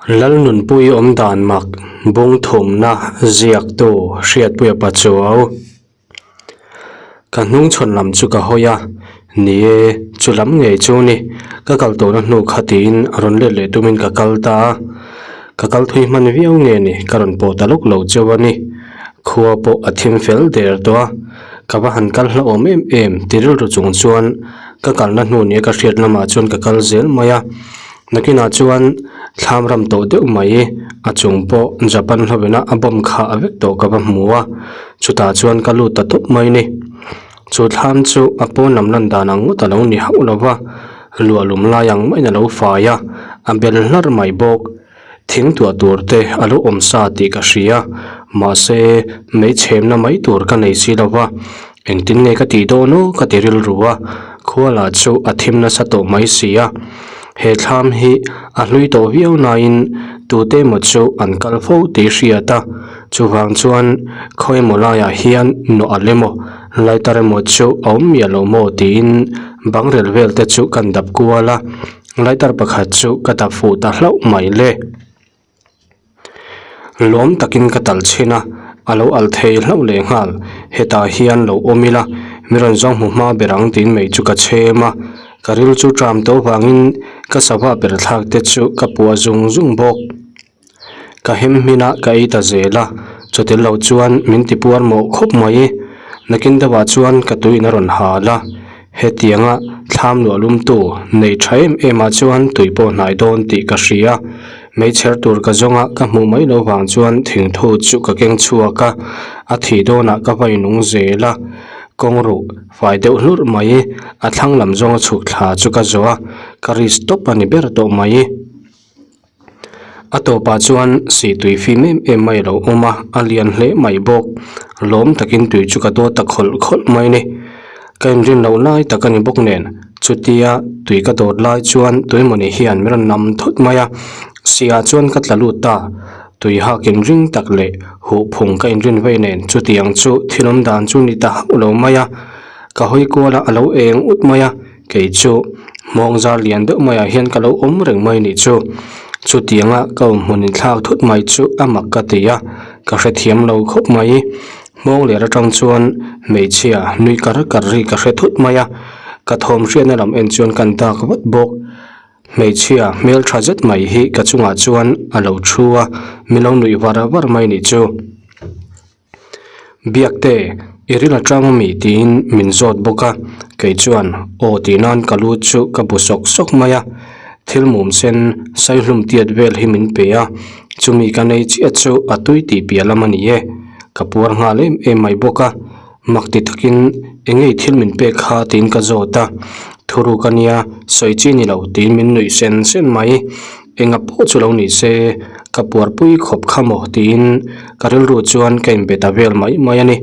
Lalnunpui awmdan mak bung thumna ziaktu Hriatpuia Pachuau. Ka hnung chhawn lam chu ka hawi a, ni e, chu lam ngei chu ni, ka kal tawhna hnu kha tiin rawn let leh tumin ka kal ta a, ka kal thui hman viau nge ni ka rawn pawh ta lawk lo cheu a ni, khua pawh a thim fel der tawh a, ka va han kal hlauhawm em em ti rilru chung chuan ka kalna hnu nia ka hriat lamah chuan ka kal zel mai a. Nakinah chuan thlam ram tawh deuh mai a chung pawh Japan hlawina a bomb kha a vek tawh ka va hmu a, chutah chuan ka lut ta tawp mai ni. Chu thlam chu a pawn lam lan dan ang ngawt a lo ni hauh lo va, luah lum lai ang maiin a lo fai a, a bel hlar mai bawk. Thing tuah tur te a lo awm sa tih ka hria, mahse mei chhemna mai tur ka nei si lo va, engtin nge ka tih dawn aw ka ti rilru a, khua lah chu a thim nasa tawh mai si a. He thlam hi a hlui tawh viau nain tute emaw chu an kal fo tih hriat a, chuvang chuan khaw emaw laiah hian nawh alh emaw lighter emaw chu a awm miah lo maw tiin bangrel vel te chu kan dap kual a. Lighter pakhat chu ka dap fuh ta hlauh mai le. Lawm takin ka tal chhin a, a lo al thei hlauh leh nghal. Hetah hian lo awm ila, mi rawn zawng hmu hma ber ang tiin mei chu ka chhem a. Ka ril chu ṭam tawh vangin ka sava ber thlak te chu ka puah zung zung bawk. Ka hem hmin a, ka ei ta zel a, chuti lo chuan min ti puar mawh khawp mai. Nakin deuhah chuan ka tuiin a rawn hal a, hetianga thlam luah lumtu nei tha em em ah chuan tui pawh hnai dawn tih ka hria. Meichher tur ka zawng a, ka hmuh mai lo vang chuan thingthu chu ka keng chhuak a, a thih dawnah ka vai nung zel a, kawng ruh fai deuh hlurh mai, a thlang lam zawnga chhuk thla chu ka zawh a, ka risk tawp a ni ber tawh mai. A tawpah chuan sih tui fim em em mai a lo awm a, a lian hle mai bawk. Lawm takin tui chu ka dawt ta khawlh khawlh mai a ni. Ka inrin loh lai tak a ni bawk nen, chutia tui ka dawt lai chuan tuemawni hian min rawn nam thut mai a, sihah chuan ka tla lut ta. Tui hak inring tak leh huh phung ka inrin vei nen chutiang chu thil awm dan chu ni ta hauh lo mai a, ka hawi kual a, a lo eng ut mai a. Kei chu hmawng zar lian deuh maiah hian ka lo awm reng mai nih chu. Chutianga ka awm hmun inthlak thut mai chu a mak ka ti a, ka hrethiam lo khawp mai. Hmawng ler atang chuan hmeichhia nui kar kar ri ka hre thut mai a, ka thawm hriatna lam en chuan kan dak vat bawk. Hmeichhia hmel tha zet mai hi ka chungah chuan a lo thu a, min lo nuih var var mai nih chu. Biakte, i ril atang ami tiin min zawt bawk a, kei chuan aw tih nan ka lu chu ka bu sawk sawk mai a, thil mum sen saihlum tiat vel hi min pe a, chumi ka nei chiah chu a tui tih piah lam a ni e, ka puar nghal em em mai bawk a, mak ti takin engei thil min pek kha tiin ka zawt a, thuruk a nia sawi chi ni lo tiin min nuih sen sen mai. Enga pawh chu lo ni se, ka puarpui khawp kha maw tiin ka rilru chuan ka inbe ta vel mai mai a ni.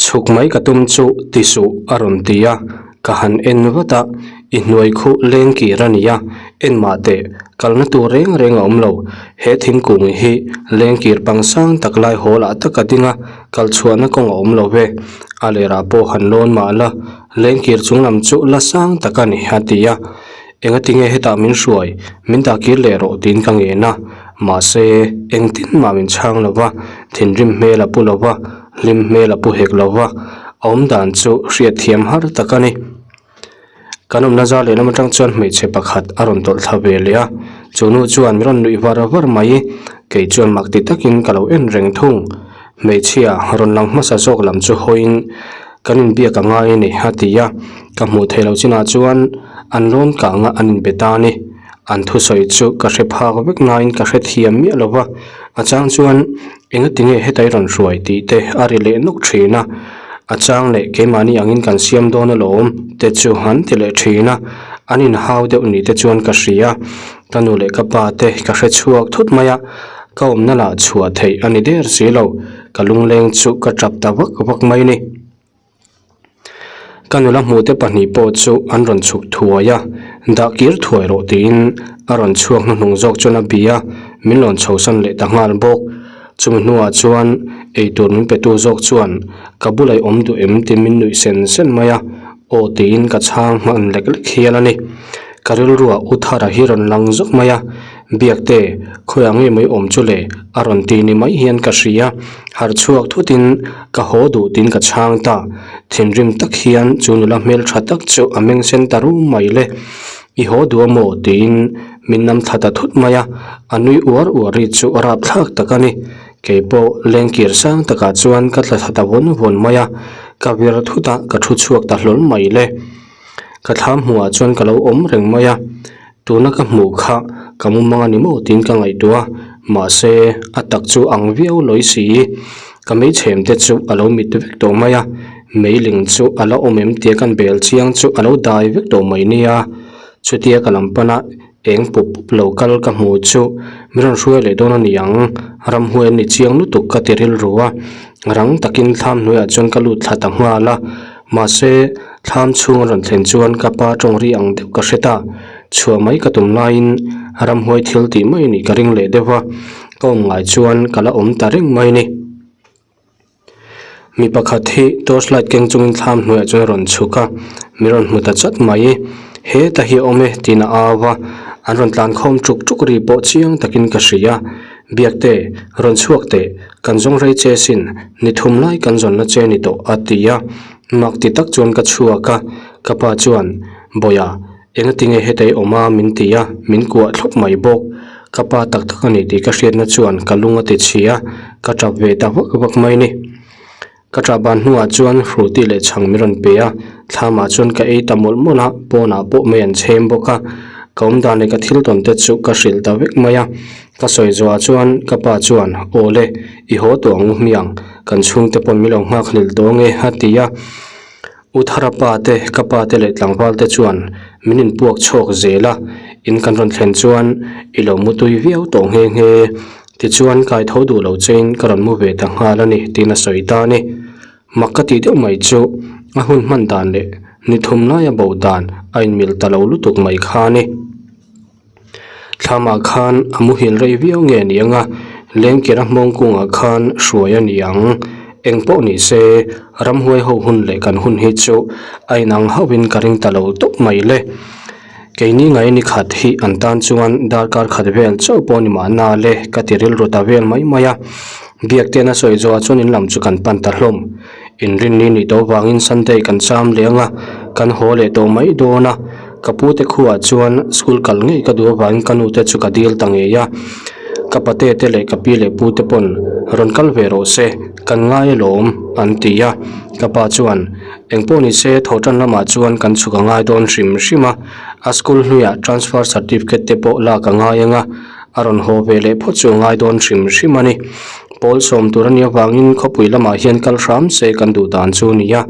Chhuk mai ka tum chu ti suh a rawn ti a, ka han en vat a, i hnuai khuh leng kir a ni a, en mah teh, kalna tur reng reng a awm lo, he thingkung hi leng kir pang sang tak lai haw lah tak a ding a, kal chhuahna kawng a awm lo ve, a lerah pawh han lawn mah la, leng kir chung lam chu la sang tak a ni a ti a. Engatinge hetah min hruai, min dah kir leh rawh tiin ka ngen a, mahse engtin mah min chhang lo va, thinrim hmel a pu lo va, hlim hmel a pu hek lo va, a awm dan chu hriatthiam har tak a ni. Kan awmna zar lehlam atang chuan hmeichhe pakhat a rawn tawlh thla ve leh a, chu nu chuan min rawn nuih var var mai, kei chuan mak ti takin ka lo en reng thung. Hmeichhia rawn lang hmasa zawk lam chu hawiin kan inbiak a ngai a ni a ti a, ka hmuh theih loh chinah chuan an rawn kang a an inbe ta a ni. An thusawi chu ka hre phak vek nain ka hre thiam miah lo va, a chang chuan engati nge heta i rawn hruai tih te a ri leh nawk thin a, a chang leh keimahni angin kan siam dawn alawm te chu an ti leh thin a, an inhau deuh ni te chuan ka hria, ka nu leh ka pa te ka hre chhuak thut mai a. Ka awmna lah chhuah theih a ni der si lo, ka lungleng chu ka tap ta vak vak mai ni. Ka nula hmuhte pahnih pawh chu an rawn chhuk thuai a, dah kir thuai rawh tiin a rawn chhuak hnuhnung zawk chuan a bia min rawn chhosan leh ta nghal bawk. Chumi hnuah chuan eitur min petu zawk chuan ka bulah i awm duh em tiin min nuih sen sen mai a, aw tiin ka chhang hman lek lek hial a ni. Ka rilruah U Thara hi rawn lang zawk mai a. Biakte, khawiah nge mai awm chu le? A rawn ti ni mai hian ka hria. Harh chhuak thutin ka haw duh tiin ka chhang ta. Thinrim tak hian chu nula hmeltha tak chu a meng sen ta rum mai le. I haw duh a maw? tiin min nam thla ta thut mai a, a nui uar uar ri chu rapthlak tak a ni. Kei pawh lengkir sang takah chuan ka tla thla ta vawn vawn mai a, ka vir thut a, ka thu chhuak ta hlawl mai le. Ka thlam hmuhah chuan ka lo awm reng mai a, tuna ka hmuh kha ka mumang a ni maw tiin ka ngaihtuah a, mahse a tak chu ang viau lawi si. Ka meichhem te chu a lo mit vek tawh mai a, meiling chu a la awm em tia kan bel chiang chu a lo dai vek tawh mai nia. Chutia ka lam pana eng pup pup lo kal ka hmu chu min rawn hruai leh dawn a ni ang, ramhuai an ni chiang lutuk ka ti rilru a, rang takin thlam hnuaiah chuan ka lut thla ta nghal a, mahse thlam chhung a rawn thlen chuan ka pa tawng ri ang deuh ka hre ta, chhuah mai ka tum laiin ramhuai thil tih mai a nih ka ring leh deuh a, ka awm ngai chuan ka la awm ta reng mai a ni. Mi pakhat hi torch light keng chungin thlam hnuaiah chuan a rawn chhuk a, mi rawn hmu ta chat mai. Heta hi a awm e tiin a au a, an rawn tlan khawm tuk tuk ri pawh chiang takin ka hria. Biakte, rawn chhuak teh, kan zawng rei che sin, ni thum lai kan zawnna che ni tawh a ti a. Mak ti tak chuan ka chhuak a, ka pa chuan, Bawiha, Engatinge hetei awm a min ti a, min kuah thlawp mai bawk. Ka pa tak tak a ni tih ka hriatna chuan ka lung a ti chhi a, ka tap ve ta vak vak mai ni. Ka tah ban hnuah chuan Hruti leh chhang min rawn pe a, thlamah chuan ka ei ta mawlh mawlh a, pawnah pawh mei an chhem bawk a. Ka awm dan leh ka thil tawn te chu ka hrilh ta vek mai a. Ka sawi zawhah chuan ka pa chuan, Aw le, i haw tawh ang u hmiang, kan chhungte pawn min lo nghak hlel tawh ange a ti a. U Thara pa te, ka pa te leh tlangval te chuan min inpuak chhawk zel a, in kan rawn thlen chuan i lo mu tui viau tawh nghe nghe. Tichuan kai tho duh lo chein ka rawn mu ve ta nghal a ni tiin a sawi ta a ni. Mak ka tih deuh mai chu a hun hman dan leh ni thum laia bo dan a inmil ta lo lutuk mai kha a ni. Thlamah khan a muhil rei viau nge ni anga lengkir a hmawng kungah khan hruai a ni ang. Eng pawh ni se ramhuai ho hun leh kan hun hi chu a inang hauhin ka ring ta lo tawp mai le. Keini ngai ni khat hi an tan chuan darkar khat vel chauh pawh ni mahna le ka ti rilru ta vel mai mai a. Biakten a sawi zawhah chuan in lam chu kan pan ta hlawm. Inrinni nih tawh vangin Sunday kan cham leh anga kan haw leh tawh mai dawn a. Ka pu te khuaah chuan school kal ngei ka duh avangin ka nu te chu ka dil ta ngei a, ka pate te leh ka pi leh pu te pawn rawn kal ve rawh se, kan ngai alawm an ti a. Ka pa chuan engpawh ni se thaw tan lamah chuan kan chhuk a ngai dawn hrim hrim a, a school hnuiah transfer certificate te pawh lak a ngai ang a, a rawn haw ve leh phawt chu a ngai dawn hrim hrim a ni. Pawl sawm tur a nih avangin khawpui lamah hian kal hram se kan duh dan chu a ni a.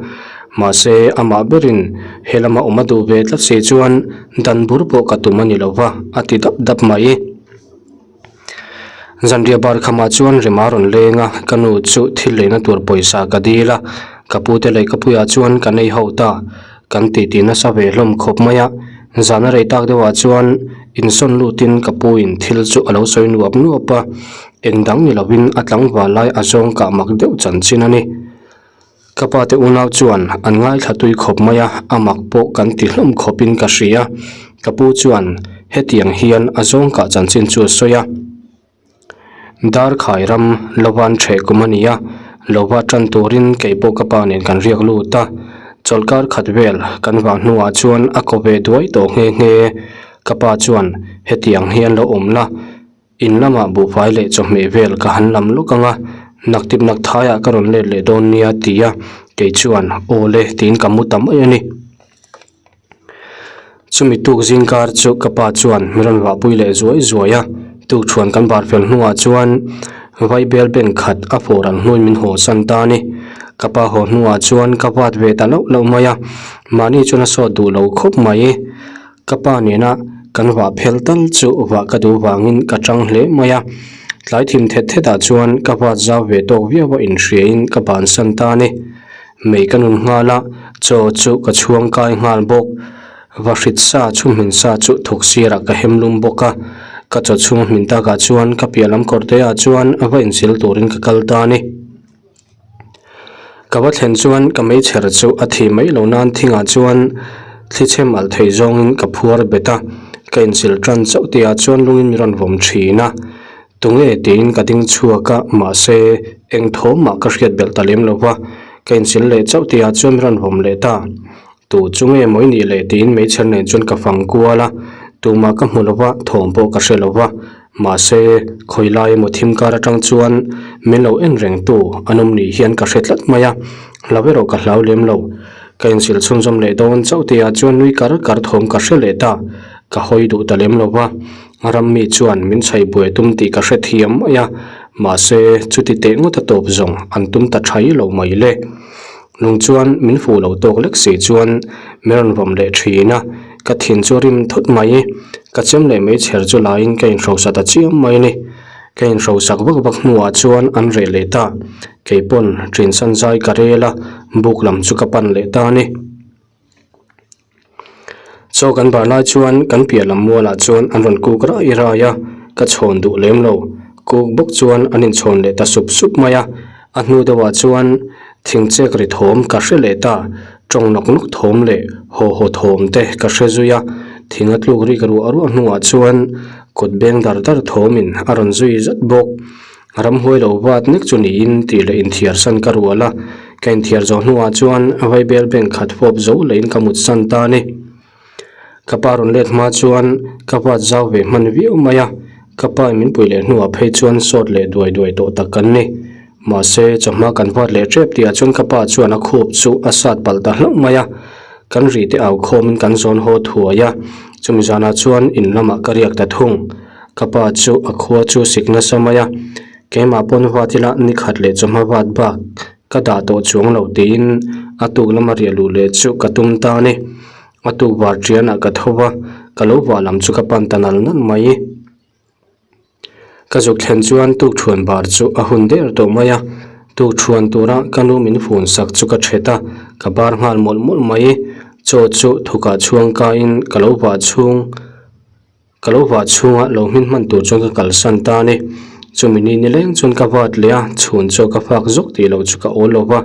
Mahse, amah berin he lama awm a duh ve tlat si chuan dan bur pawh ka tum a ni lo va, a ti dap dap mai. Zanriah bar khamah chuan Rema rawn leng a, ka nu chu thil leina tur pawisa ka dil a, ka pute leh ka puiah chuan ka nei ho ta. Kan titi nasa ve hlawm khawp mai a, zana rei tak deuhah chuan insawn lutin ka puin thil chu a lo sawi nuap nuap a, eng dang ni lovin a tlangval lai a zawng kah mak deuh chanchin a ni. Ka pa te unau chuan an ngaithla tui khawp mai a, a mak pawh kan ti hlawm khawpin ka hria. Ka pu chuan hetiang hian a zawng kah chanchin chu a sawi a. Darkhai ram Lovan ṭheh kum a ni a, Lova ṭan turin kei pawh ka pa nen kan riak lut a. Chawlhkar khat vel kan vah hnuah chuan a kaw ve duai tawh nghe nghe. Ka pa chuan hetiang hian lo awm la. In lamah buhfai leh chawhmeh vel ka han lam lawk ang a, naktip nak thaiah ka rawn let leh dawn nia ti a, kei chuan aw le tiin ka mu ta mai a ni. Chumi tuk zingkar chu ka pa chuan mi rawn vahpui leh zuai zuai a, tukṭhuan kan bar fel hnuah chuan vaibel bank khat a fawr ang hnuin min haw san ta a ni. Ka pa haw hnuah chuan ka vat ve ta loh loh mai a, mahni chuan a sawt duh lo khawp mai. Ka pa nena kan vah phel tal chu vah ka duh vangin ka tang hle mai a, tlai thim thet thet ah chuan ka vat zau ve tawk viau a inhriain ka bansan ta a ni. Mei ka nun nghal a, chaw chu ka chhuang kai nghal bawk. Va hrit sa chhumhmin sa chu thawk sirah ka hem lum bawk a, ka chaw chhung hmin takah chuan ka piah lam kawr te ah chuan va insil turin ka kal ta a ni. Ka va thlen chuan ka meichher chu a thi mai lo nan thingah chuan thli chhem alh thei zawngin ka phuar bet a. Ka insil tan chauh tihah chuan lungin min rawn vawm thin a, tunge tiin ka ding chhuak a, mahse eng thawm mah ka hriat belh ta lem lo va, ka insil leh chauh tihah chuan min rawn vawm leh ta. Tu chu nge mawi nih leh tiin meichher nen chuan ka fang kual a, tumah ka hmu lo va, thawm pawh ka hre lo va, mahse khawi lai emaw thim kar atang chuan min lo en reng tu an awm ni hian ka hre tlat mai a, hlau erawh ka hlau lem lo. Ka insil chhunzawm leh dawn chauh tihah chuan nui kar kar thawm ka hre leh ta, ka hawi duh ta lem lo va, rammi chuan min chhaih buai tum tih ka hre thiam mai a, mahse chuti teh ngawt a tawp zawng an tum ta thai lo mai le. Lung chuan min fuh lo tawk lek si chuan min rawn vawm leh thin a, ka thin chu a rim thut mai. Ka chem leh meichher chu laiin ka inhrosa ta chiam mai a ni. Ka inhrosak vak vak hnuah chuan an reh leh ta. Kei pawn ṭinsan zai ka rel a, buk lam chu ka pan leh ta a ni. Chaw kan bar lai chuan kan piah lam mualah chuan an rawn kuk rai rai a, ka chhawn duh lem lo. Kuk bawk chuan an inchhawn leh ta sup sup mai a, a hnu deuhah chuan thing chek ri thawm ka hre leh ta, tawng nawk nawk thawm leh haw haw thawm te ka hre zui a, thing a tluk rik ruah ruah hnuah chuan kut beng dar dar thawmin a rawn zui zat bawk. Ramhuai lo vat nek chu niin tih leh inthiar san ka rual a, ka inthiar zawh hnuah chuan vaibel bank khat fawp zo lehin ka mut san ta a ni. Ka pa rawn let hma chuan ka vat zau ve hman viau mai a, ka pa in min pui leh hnuah phei chuan sawt leh duai duai tawh tak kan ni. Mahse, chawhma kan vat leh tep tihah chuan ka pa chuan a khup chu a sat palh ta hlauh mai a, kan ri te au khawmin kan zawn haw thuai a, chumi zanah chuan in lamah ka riak ta thung. Ka pa chu a khua chu sik nasa mai a, keimah pawn vat ila ni khat leh chawhma vat bak ka dah tawh chuang lo tiin a tuk lama riah luh leh chu ka tum ta a ni. A tuk var ṭianah ka tho va, ka lo vah lam chu ka pan ta nal nal mai. Ka zuk thlen chuan tuk ṭhuan bar chu a hun der tawh mai a, tuk ṭhuan tura ka nu min fun sak chu ka ṭhet a, ka bar nghal mawlh mawlh mai. Chaw chu thukah chhuang kaiin ka lo vah chhung. Ka lo vah chhunga lo hmin hman tur chuan ka kalsan ta a ni. Chumi ni nileng chuan ka vat leh a, chhun chu ka fak zawk tih loh chu ka awl lo va,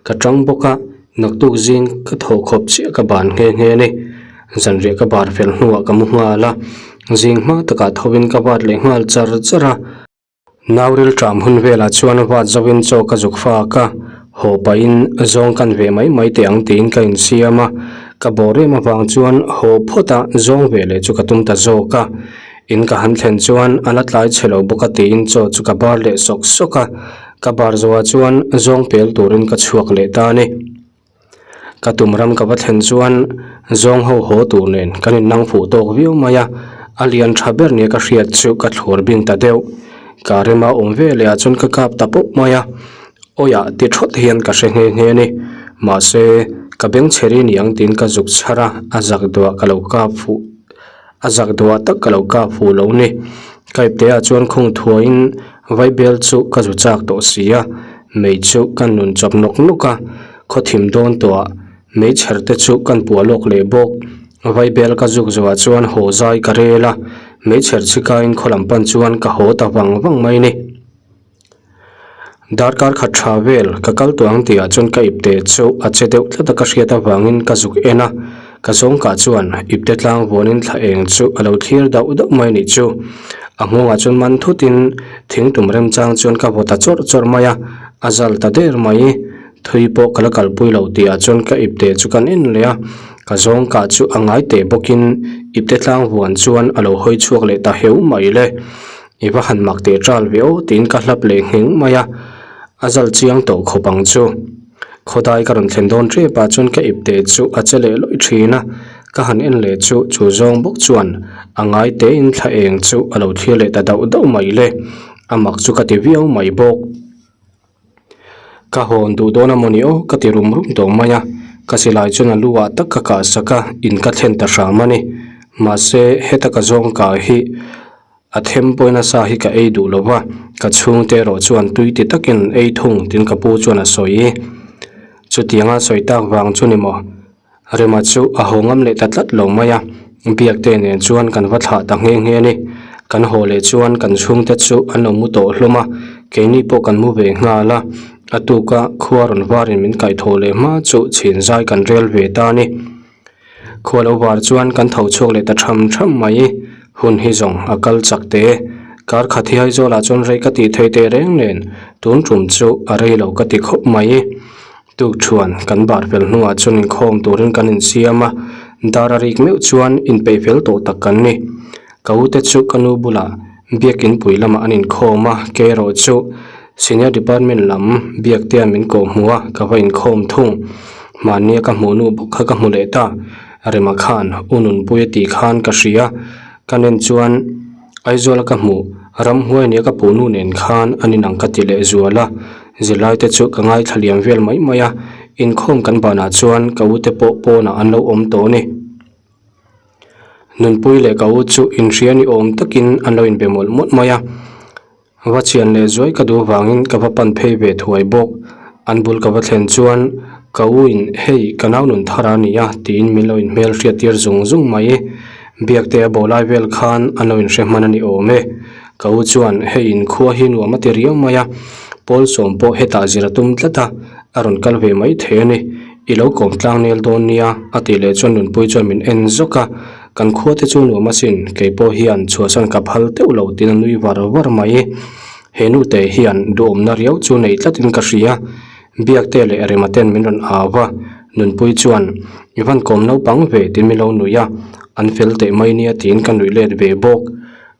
ka tang bawk a, naktuk zing ka thaw khawp chiah ka ban nghe nghe a ni. Zanriah ka bar fel hnuah ka mu nghal a, zing hma takah thovin ka vat leh nghal char char a. Nau rilṭam hun velah chuan vat zauhin chaw ka zuk fak a, haw pahin zawng kan ve mai mai teh ang tiin ka insiam a, ka bawr em avang chuan haw phawt a zawng ve leh chu ka tum ta zawk a. In ka han thlen chuan a la tlai chhe lo bawk a tiin chaw chu ka bar leh sawk sawk a, ka bar zawhah chuan zawng pel turin ka chhuak leh ta a ni. Ka tum ram ka va thlen chuan zawng ho haw tur nen kan innang fuh tawk viau mai a, a lian tha ber nia ka hriat chu ka thlur bing ta deuh. Ka rema awm ve leh ah chuan ka kap ta pawp mai a, awiah ti thawt hian ka hre nghe nghe a ni. Mahse, ka beng chhe ri niang tiin ka zuk chhar a, a zak duah ka lo kap fuh a zak duah tak ka lo kap fuh lo ni. Ka ipte ah chuan khung thuaiin vaibel chu ka zu chak tawh si a, mei chu ka nun chawp nawk nawk a. Khaw thim dawn tawhah meichher te chu kan puah lawk leh bawk. Vaibel ka zuk zawhah chuan haw zai ka rel a, meichher chhikaiin khaw lam pan chuan ka haw ta vang vang mai ni. Darkar khat tha vel ka kal tawh ang tihah chuan ka ipte chu a che deuh tlat a ka hriat avangin ka zuk en a, ka zawngkah chuan ipte tlang vuanin thla eng chu a lo thlir dauh dauh mai nih chu. A nghawngah chuan man thutin thing tum remchang chuan ka vaw ta chawrh chawrh mai a, a zal ta der mai. Thui pawh ka la kalpui lo tihah chuan ka ipte chu kan en leh a, ka zawng kah chu a ngai teh bawkin ipte tlang huan chuan a lo hawi chhuak leh ta heu mai le. I va han mak teh ṭal ve aw tiin ka hlap leh ngheng mai a, a zal chiang tawh khawp ang chu. Khawdai ka rawn thlen dawn ṭep ah chuan ka ipte chu a che leh lawih ṭhin a, ka han en leh chu chu zawng bawk chuan a ngai tein thla eng chu a lo thlir leh ta dauh dauh mai le, a mak chu ka ti viau mai bawk. Ka hawn duh dawn a mawni aw ka ti rum rum tawh mai a, ka silai chuan a lu ah tak ka kah sak a, in ka thlen ta hram a ni. Mahse, heta ka zawng kah hi a them pawhin a sa hi ka ei duh lo va, ka chhungte erawh chuan tui ti takin an ei thung tiin ka pu chuan a sawi. Chutianga sawi tak vang chu ni maw? Rema chu a haw ngam leh ta tlat lo mai a, Biakte nen chuan kan va thlah ta nghe nghe a ni. Kan haw leh chuan kan chhungte chu an lo mu tawh hlawm a, keini pawh kan mu ve nghal a, a tuka khua rawn varin min kaihthawh leh hma chu chhin zai kan rel ve ta a ni. Khua lo var chuan kan tho chhuak leh ta tham tham mai. Hun hi zawng a kal chak teh e. Kar khat hi Aizawlah chuan rei ka tih thei teh reng nen tun tum chu a rei lo ka ti khawp mai. Tukṭhuan kan bar fel hnuah chuan inkhawm turin kan insiam a, dar a rik meuh chuan inpeih fel tawh tak kan ni. Ka u te chu ka nu bulah biakin pui lamah an inkhawm a, kei erawh chu Senior Department lam biak te an min kawh hmuh a, ka va inkhawm thung. Mahnia ka hmuh nu bawk kha ka hmu leh ta. Rema khan u Nunpui a tih khan ka hria, ka nen chuan Aizawl a ka hmuh, ramhuai nia ka puh nu nen khan an inang ka ti leh zual a, zirlai te chu ka ngaithla liam vel mai mai a, inkhawm kan banah chuan ka u te pawh pawnah an lo awm tawh a ni. Nunpui leh ka u chu inhria ni awm takin an lo inbe mawlh mawlh mai a. Va chian leh zuai ka duh vangin ka va pan phei ve thuai bawk. An bul ka va thlen chuan ka u in hei ka nau nun thar a nia tiin min lo inhmel hriat tir zung zung mai. Biakte a bo lai vel khan an lo inhre hman a ni awm e. Ka u chuan hei inkhua hi nuam a ti riau mai a, pawl sawm pawh hetah zir a tum tlat a, a rawn kal ve mai thei a ni. I lo kawm tlang nel dawn nia a tih leh chuan Nunpui chuan min en zawk a. Kan khua te chu nuam asin, kei pawh hian chhuahsan ka phal teuh lo tiin a nui var var mai. He nute hian duhawmna riau chu nei tlatin ka hria. Biakte leh Rema ten min rawn au va, Nunpui chuan, I van kawm naupang ve tiin min lo nui a, an fel teh mai nia tiin ka nuih let ve bawk.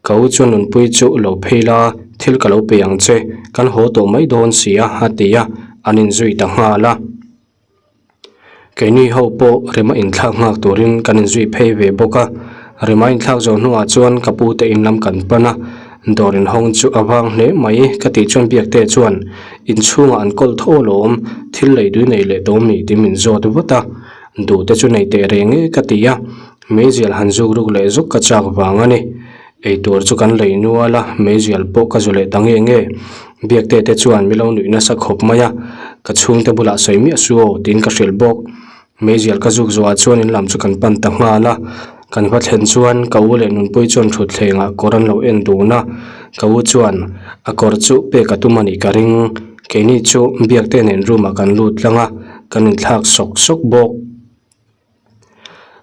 Ka u chuan Nunpui chu lo phei la, thil ka lo pe ang che, kan haw tawh mai dawn sia a ti a, an inzui ta nghal a. Keini ho pawh rema inthlak nghak turin kan inzui phei ve bawk a, rema inthlak zawh hnuah chuan ka pu te in lam kan pan a, dawr inhawng chu a vang hle mai ka tih chuan Biakte chuan inchhungah an kawl tho alawm, thil lei dui nei leh tawh mi tih min zawt vat a, duh te chu nei teh reng e ka ti a, meizial han zuk ruk leh zuk ka chak vang a ni. Eitur chu kan lei nual a, meizial pawh ka zu leh ta nge nge. Biakte te chuan mi lo nuih nasa khawp mai a, ka chhungte bulah sawi miah su aw tiin ka hrilh bawk. Meizial ka zuk zuah chuan in lam chu kan pan ta nghal a, kan va thlen chuan ka u leh Nunpui chuan thutthlengah kawr an lo en dun a, ka u chuan a kawr chu pek a tum a nih ka ring. Keini chu Biakte nen room ah kan lut tlang a, kan inthlak sawk sawk bawk.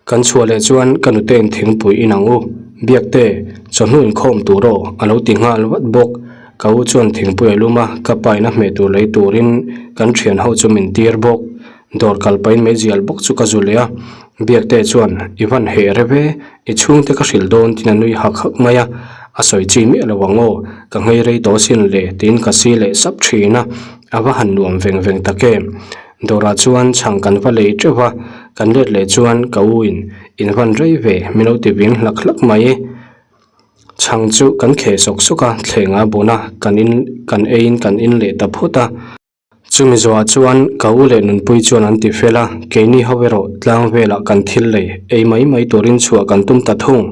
Kan chhuah leh chuan ka nute in thingpui in ang u, Biakte, chawhnu inkhawm tur aw, a lo ti nghal vat bawk. Ka u chuan thingpui a lum a, ka pa in a hmeh tur lei turin kan thian ho chu min tir bawk. Dawr kal pahin meizial bawk chu ka zu leh a, Biakte chuan i van heh rev e, i chhungte ka hrilh dawn tiin a nui hak hak mai a, a sawi chi miah lo ang aw, ka nghei rei tawh asin le tiin ka si leh sap thin a, a va han nuam veng veng tak em. Dawrah chuan chhang kan va lei teuh va, kan let leh chuan ka u in in van rei ve min lo ti vin hlak hlak mai. Chhang chu kan kheh sawk sawk a, thleng a bun a, kan in kan ei in kan in leh ta phawt a. Chumi zawhah chuan ka u leh Nunpui chuan an ti fel a, keini ho erawh tlang velah kan thil lei ei mai mai turin chhuah kan tum ta thung.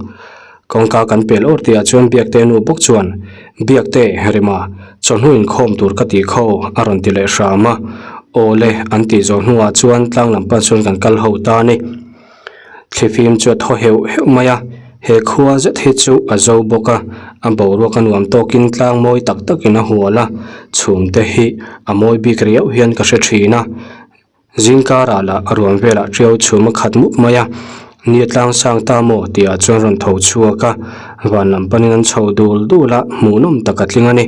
Kawngka kan pel awr tihah chuan Biakte nu bawk chuan, Biakte, Rema, chawhnu inkhawm tur ka tih kho, a rawn ti leh hram a. Aw le, an tih zawh hnuah chuan tlang lam pan chuan kan kal ho ta a ni. Thlifim chu a thaw heuh heuh mai a, he khua zet hi chu a zo bawk a, a boruak a nuam tawkin tlang mawi tak takin a hual a, chhumte hi a mawi bik riau hian ka hre thin a. Zingkarah lah a ruam velah ṭiau chhum a khat mup mai a, ni a tlang sang ta maw tihah chuan rawn tho chhuak a, van lam panin an chho dul dul a, hmuhnawm tak a tling a ni.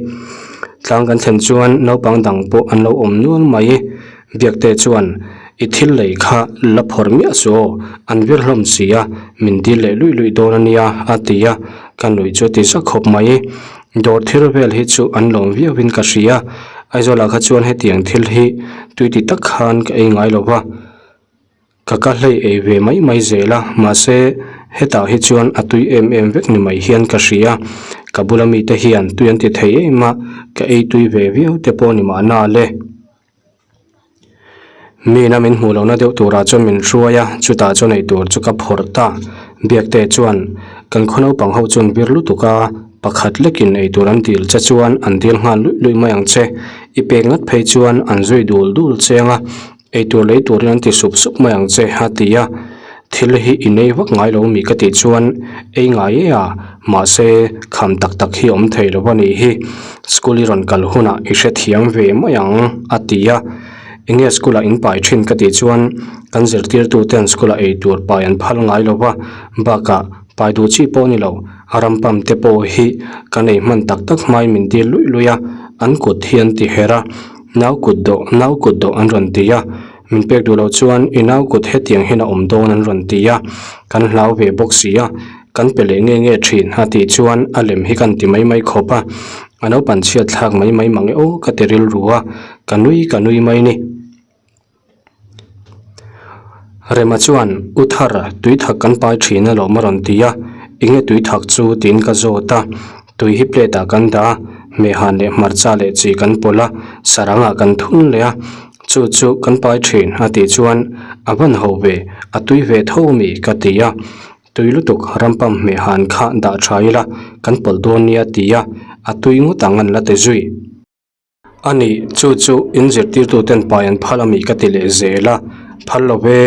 Tlang kan thlen chuan naupang dang pawh an lo awm nual mai. Biakte chuan, I thil lei kha la phawrh miah suh aw, an vir hlawm si a, min dil leh luih luih dawn a nia, a ti a, ka nuih chu a ti zak khawp mai. Dawr thil vel hi chu an lawm viauin ka hria, Aizawlah kha chuan hetiang thil hi tui ti tak khan ka ei ngai lo va, ka ka hlei ei ve mai mai zel a, mahse hetah hi chuan a tui em em vek ni mai hian ka hria, ka bula mite hian tui an ti thei em a, ka ei tui ve viau te pawh ni mahna le. Mina min hmuh lohna deuh turah chuan min hruai a, chutah chuan eitur chu ka phawrh ta. Biakte chuan, Kan khaw naupang ho chuan vir lutuk a, pakhat lekin eitur an dil che chuan an dil nghal luih luih mai ang che. I pek ngat phei chuan an zui dul dul cheng a, eitur lei turin an ti sup sup mai ang che, a ti a. Thil hi i nei vak ngai lo mi ka tih chuan ei ngai e a, mahse kham tak tak hi awm thei lo a nih hi, school i rawn kal hunah i hrethiam ve mai ang a ti a. Enge school ah in pai thin ka tih chuan kan zirtirtu ten school ah ei tur pai an phal ngai lo va, bakah pai duh chi pawh a ni lo, ram pump te pawh hi kan ei hman tak tak hmain min dil luih luih a, an kut hi an ti her a, nau kut dawh nau kut dawh an rawn ti a, min pek duh loh chuan i nau kut hetiang hian a awm dawn an rawn ti a, kan hlau ve bawk si a. Kan pe leh nge nge thin a tih chuan a lem hi kan ti mai mai khawp a, a naupang chhiat thlak mai mai mang e aw ka ti rilru a, ka nui ka nui mai ni. Rema chuan U Thar, tui thak kan pai thin alawm a rawn ti a, enge tui thak chu tiin ka zawt a, tui hi plate ah kan dah a, hmehhan leh hmarcha leh chi kan pawlh a, sarang ah kan thun leh a, chu chu kan pai thin a tih chuan a van ho ve, a tui ve tho mi ka ti a. Tui lutuk rampam hmeh han kha dah tha ila kan pawlh dawn nia ti a, a tui ngawt ang an la ti zui. A ni, chu chu in zirtirtu ten pai an phal ami ka ti leh zel a, phal lo ve,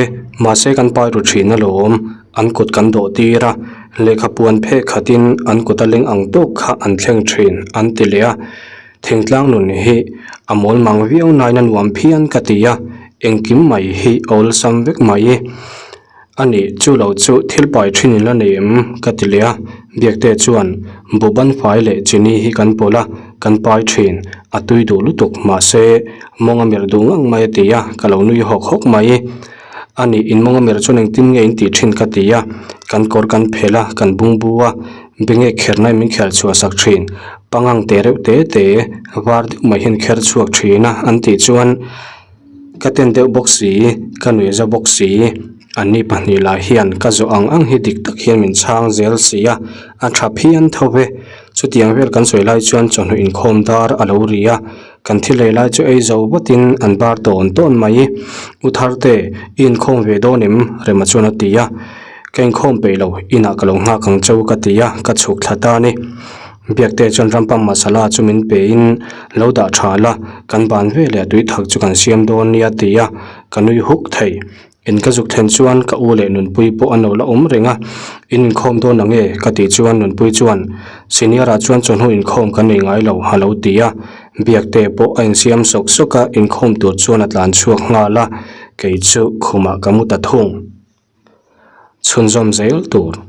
mahse kan pai ru thin alawm, an kut kan dawh tir a, lehkha puan pheh khatin an kut a leng ang tawk kha an thleng thin an ti leh a, thingtlang nun hi a mawl mang viau nain a nuam phian ka ti a, engkim mai hi a awlsam vek mai. A nih, chu lo chu thil pai thin in la nei em? ka ti leh a. Biakte chuan, Buban fai leh chini hi kan pawlh a, kan pai thin. A tui duh lutuk, mahse, mawng a mirh duh ngang mai a ti a, ka lo nui hawk hawk mai. A nih, in mawng a mirh chuan engtin nge in tih thin ka ti a. Kan kawr kan phelh a, kan bungbu a, benge kherna in min kher chhuah sak thin. Pangang te reuh te te, var deuh mai hian kher chhuak thin a, an tih chuan, Ka ten deuh bawk si, ka nuih za bawk si, anni pahnih lah hian ka zawh ang ang hi dik tak hian min chhang zel si a, a tha phian tho ve. Chutiang vel kan sawi lai chuan chawhnu inkhawm dar a lo ri a, kan thil lei lai chu ei zo vatin an bar tawn tawn mai. U Tharte, i inkhawm ve dawn em? Rema chuan a ti a. Ka inkhawm peih lo, inah ka lo nghak ang cheu ka ti a, ka chhuk thla ta a ni. Biakte chuan rampam masala chu min pe in lo dah tha la, kan ban ve leh tui thak chu kan siam dawn nia ti a, ka nui huk thei. In ka zuk thlen chuan ka u leh Nunpui pawh an lo la awm reng a, in inkhawm dawn ang e ka tih chuan Nunpui chuan Senior ah chuan chawhnu inkhawm kan nei ngai lo a lo ti a, Biakte pawh a insiam sawk sawk a, inkhawm tur chuan a tlan chhuak nghal a, kei chu khumah ka mu ta thung. Chhunzawm zel tur.